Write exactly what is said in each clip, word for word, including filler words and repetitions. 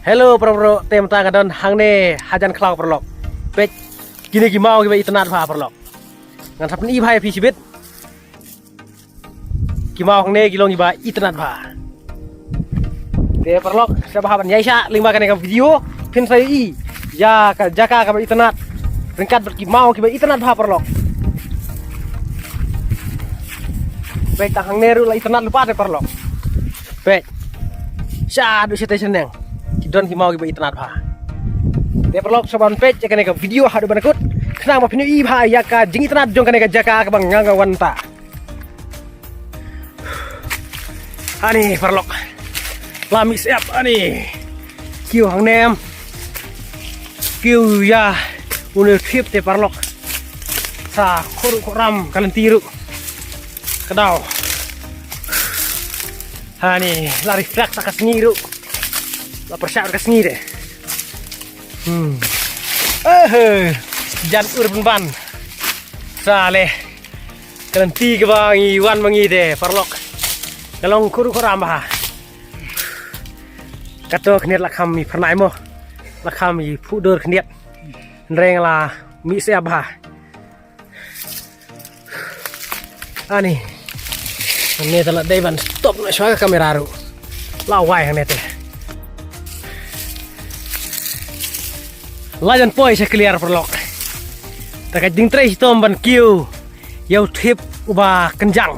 Hello paralok, te mynta nga don hangne hajan khlaw paralok. Peit, kine ki maw kiba itynnad bha paralok. Ngan sa pyni bha ïa phi shibit. Ki maw hangne ki long kiba itynnad bha. Te paralok, sngewbha ban ïaishah lyngba kane ka video, phin sa ïohi ïa ka jaka kaba itynnad ryngkat bad ki maw kiba itynnad bha paralok. Peit, tang hangne ruh la itynnad lypa te paralok. Peit. Shaduh shatei shaneng ki don ki maw kiba itynnad bha. Te paralok, sngewbha ban peit ïa kane ka video haduh ban kut, khnang ba phin ïohi bha ïa ka jingitynnad jong kane ka jaka kaba nga nga wan mynta. Ani paralok, la mih syep ani. Kiew hangne em. Kiew ïa une u thip te paralok. Sa khur khur ram ka lynti ruh. Ka daw. Ani, la reflect ka sngi ruh. La pyrshah ka sngi de. Hmm. Eh, jan ur pynban. Sa leh. Ka lynti kaba ngi wan ma ngi de paralok. Ka long khur khur ram bha. Kato khyndiat la kham i phyrnai mo. La kham i phuh dur khyndiat. Hynrei la mih syep bha. Ani. Hangne te la dei ban stop noh shuwa ka kamera ruh. La wai hangne te. La jan poi sha kliar paralok. Te ka jingtrei shitom ban kiew ïa u thip uba kynjang.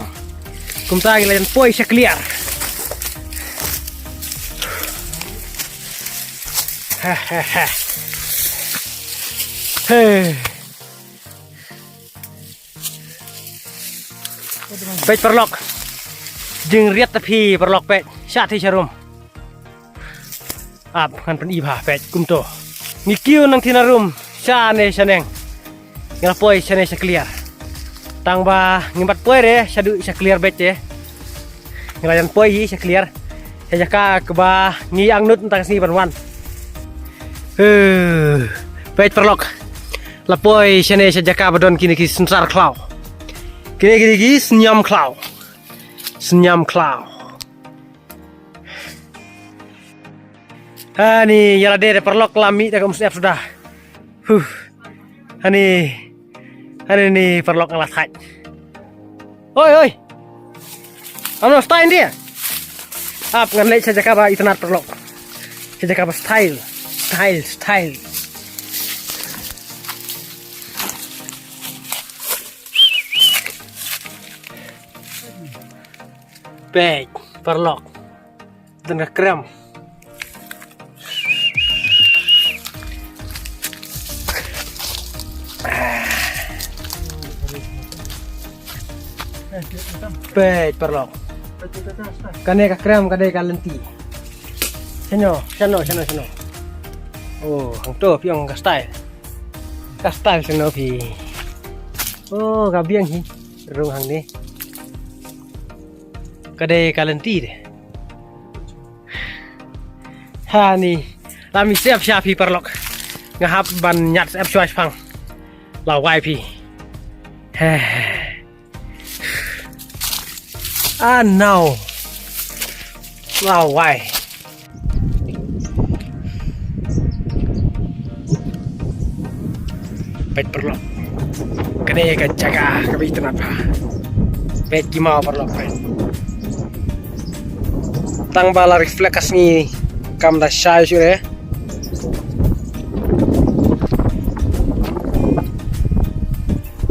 Kumta ngi la jan poi sha kliar. Ha ha ha. Hey. Peit paralok. Jingriat ta phi paralok, peit. Sha thei sha rum. Ap ngan pyni bha, peit kumto. Ngi kiew nangthie narum shane shaneng. Ngi la poi shane sha kliar. Tang ba ngim pat poi re shaduh sha kliar beit te. Ngi la jan poi hi sha kliar. Sha jaka kaba ngi angnud mynta ka sngi ban wan. Huh. Peit paralok. La poi shane sha jaka ba don kine ki synsar khlaw. Kine kine ki synñiam khlaw. Synñiam khlaw. Ani, ïa lade de paralok, la mih da ka um syep suda. Huh. Ani. Ani ni paralok, nga la thait. Oi, oi. Ano style dia? Ap ngan leit sha jaka ba itynnad paralok. Sha jaka ba style. Style, style. Peit paralok. Don ka krem. Peit paralok. Kane ka krem, kane ka lynti. Shano, shano, shano, shano. Oh, hangto phi ong ka style. Ka style shano phi. Oh, ka biang hi. Rung hangne. Ka dei ka lynti de. Hani. La mih syep sha phi paralok. Nga hap ban ñiad syep shuwa shaphang. La wai phi. He. Ah, no. La wai. Peit paralok. Kane ka jaka kaba itynnad bha. Peit ki maw paralok, peit. Tang ba la reflect ka sngi kam da shai shuh re.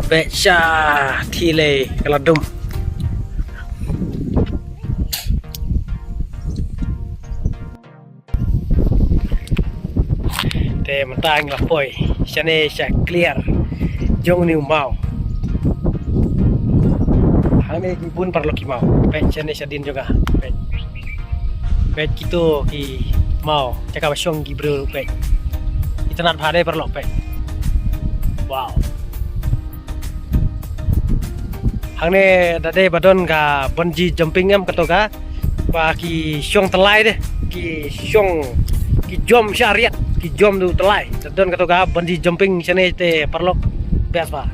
Peit sha thie lei ka la dum. Te mynta ngi la poi shane sha kliar jong une u maw. Hangne ki bun paralok ki maw. Peit shane shadien jong nga. Peit. Peit kito ki maw. Jaka ba shong ki briew, peit. Itynnad bha de paralok, peit. Wow. Hangne da dei ba don ka bungee jumping em, kato ka ba ki shong tyllai de, ki shong, ki jump sha riat, ki jump du tyllai. Da don kato ka bungee jumping shane te paralok, best bha.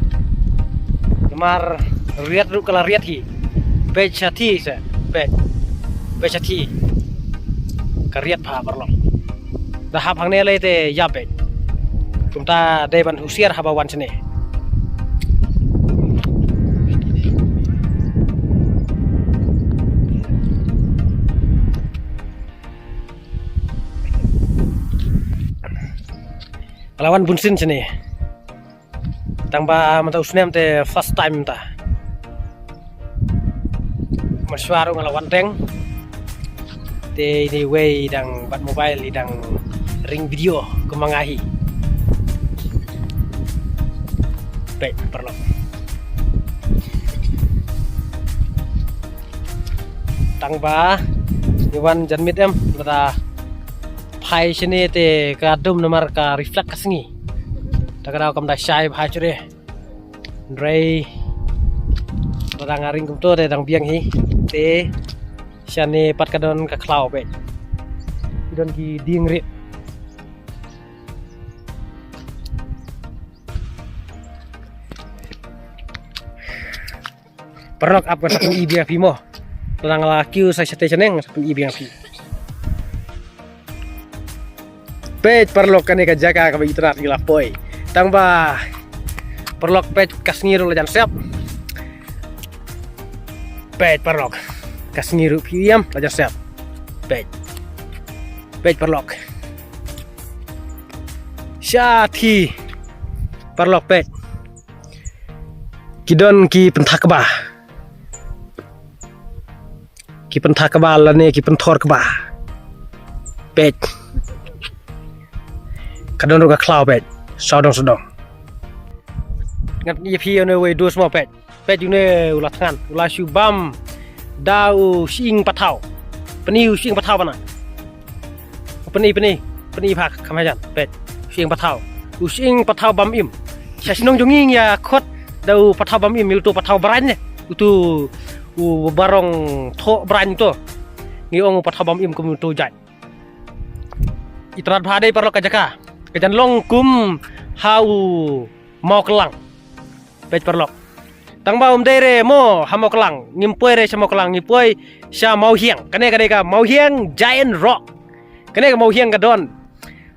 Namar riat ruh ka la riat hi. Peit sha thie se, peit. Peit sha thie. Ka riat bha paralok. Da hap hangne lei te ïap beit. Kumta dei ban husiar haba wan shane. Nga la wan bun sien shane. Tang ba mynta u snem te first time mynta. Mynshuwa ruh nga la wan teng. Te ine iwei i dang bat mobile, i dang ring video kum ma nga hi. Peit paralok. Tang ba ngi wan janmiet em, lada phai shane te ka dum namar ka reflect ka sngi. Ta ka daw kam da shai bha shuh. Hynrei lada nga ring kumto te dang biang hi. Te shane pat ka don ka khlaw beit. Ki don ki dieng rit. Paralok, ap ngan sa pyni biang ïa phi mo. Lada nga la kiew sa shatei shaneng ngan sa pyni biang ïa phi. Peit paralok, kane ka jaka kaba itynnad ngi la poi. Tang ba paralok, peit ka sngi ruh la jan sep. Peit paralok, ka sngi ruh phi ïam la jan sep. Peit. Peit paralok. Shathie. Paralok peit. Ki don ki pynthak kba. Ki pynthak kba lane ki pynthor kba. Peit. Ka don ruh ka khlaw peit. Sawdong sawdong. Ngat ïa phi ïa une wei dos mo peit. Peit une u la thngan, u la shu bam da u shyieng pathaw. Pyni u shyieng pathaw bana. Pyni, pyni, pyni bha kham hajan. Peit. Shyieng pathaw. U shyieng pathaw bam im. Sha shnong jong ngi ngi ïa khot da u pathaw bam im, uto u pathaw braiñ ne. Uto u barong thoh braiñ to. Ngi ong u pathaw bam im kum uto u jait. Itynnad bha dei paralok ka jaka. Ka jan long kum ha u Mawklang. Peit paralok. Tang ba um dei re mo ha Mawklang, ngim poi re sha Mawklang, ngi poi sha Mawhiang. Kane ka dei ka Mawhiang Giant Rock. Kane ka Mawhiang ka don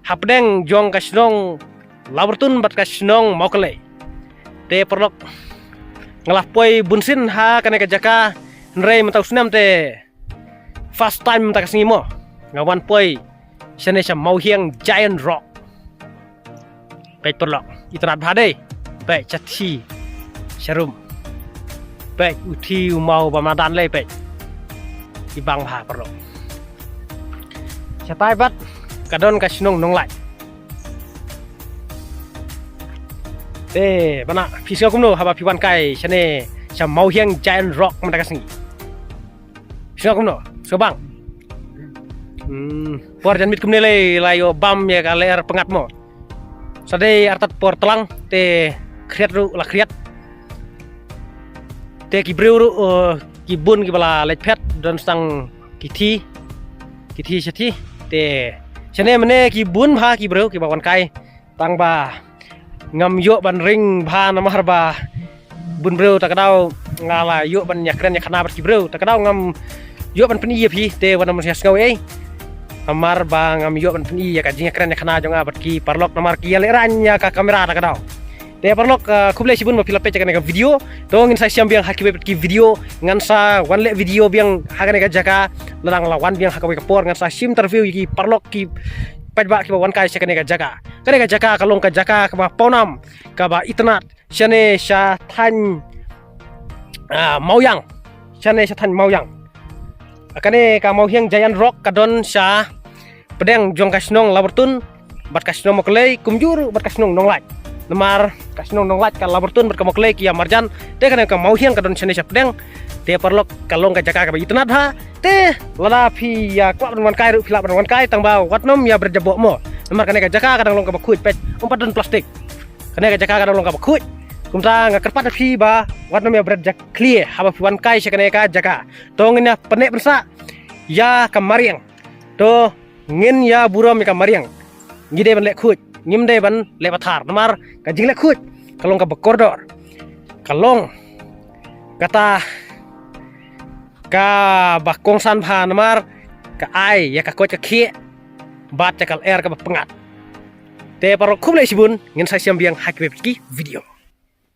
hapdeng jong ka shnong Labartun bad ka shnong Mawkalei. Te paralok, nga la poi bun sien ha kane ka jaka, hynrei mynta u snem te first time mynta ka sngi mo nga wan poi shane sha Mawhiang Giant Rock. Peit paralok, itynnad bha dei. Peit shathie sharum. Peit u thie u maw ba madan lei peit. I bang bha paralok. Shatai pat ka don ka shnong Nonglait. Te bana phi sngew kumno haba phi wan kai shane sha Mawhiang Giant Rock mynta ka sngi? Sngewbha kumno? Sngewbha bang. Hmm, por janmiet kumne lei la ïoh bam ïa ka lyer pyngngad mo. Sa dei artat por tlang te khriat ruh la khriat. Te ki briew ruh, eh, ki bun kiba la leit phet don stang ki thie. Ki thie shathie. Te shane mynne ki bun bha ki briew kiba wan kai. Tang ba ngam ïoh ban ring bha namar ba bun briew ta ka daw nga la ïoh ban ïakren ïakhana bad ki briew. Ta ka daw ngam ïoh ban pyni ïa phi te wat nym sngew ei. Namar ba ngam ïoh ban pyni ïa ka jingïakren ïakhana jong nga bad ki paralok namar ki ïalehrain ïa ka kamera ta ka daw. Te paralok, ah, khublei shibun ba phi la peit ïa kane ka video. To ngin sa ïashem biang ha kiwei pat ki video, ngan sa wan leh video biang ha kane ka jaka. Lada nga la wan biang ha kawei ka por ngan sa shim interview ïa ki paralok ki paidbah kiba wan kai sha kane ka jaka. Kane ka jaka ka long ka jaka kaba pawnam, kaba itynnad shane sha thaiñ, ah, Mawiang. Shane sha thaiñ Mawiang. Kane ka Mawhiang Giant Rock ka don sha pdeng jong ka shnong Labartun bad ka shnong Mawkalei kumjuh ruh bad ka shnong Nonglait. Namar ka shnong Nonglait ka Labartun bad ka Mawkalei ki ïa marjan. Te kane ka Mawhiang ka don shane sha pdeng. Te paralok ka long ka jaka kaba itynnad bha. Te lada phi ïa kwah ban wan kai ruh phi lah ban wan kai tang ba wat nym ïa bret jaboh mo. Namar kane ka jaka ka dang long kaba khuid peit, um pat don plastik. Kane ka jaka ka dang long kaba khuid. Kumta nga kyrpad ïa phi ba wat nym ïa bret jakhlia haba phi wan kai sha kane ka jaka. To ngin ïa pyneh pynsah ïa ka mariang. To ngin ïa burom ïa ka mariang. Ngi dei ban leh khuid, ngim dei ban leh pathar. Namar ka jingleh khuid ka long kaba kordor. Ka long kata kaba kongsan bha namar ka ai ïa ka koit ka khiah. bad jaka lyer kaba pyngngad. Te paralok, khublei shibun, ngin sa ïashem biang ha kiwei pat ki video.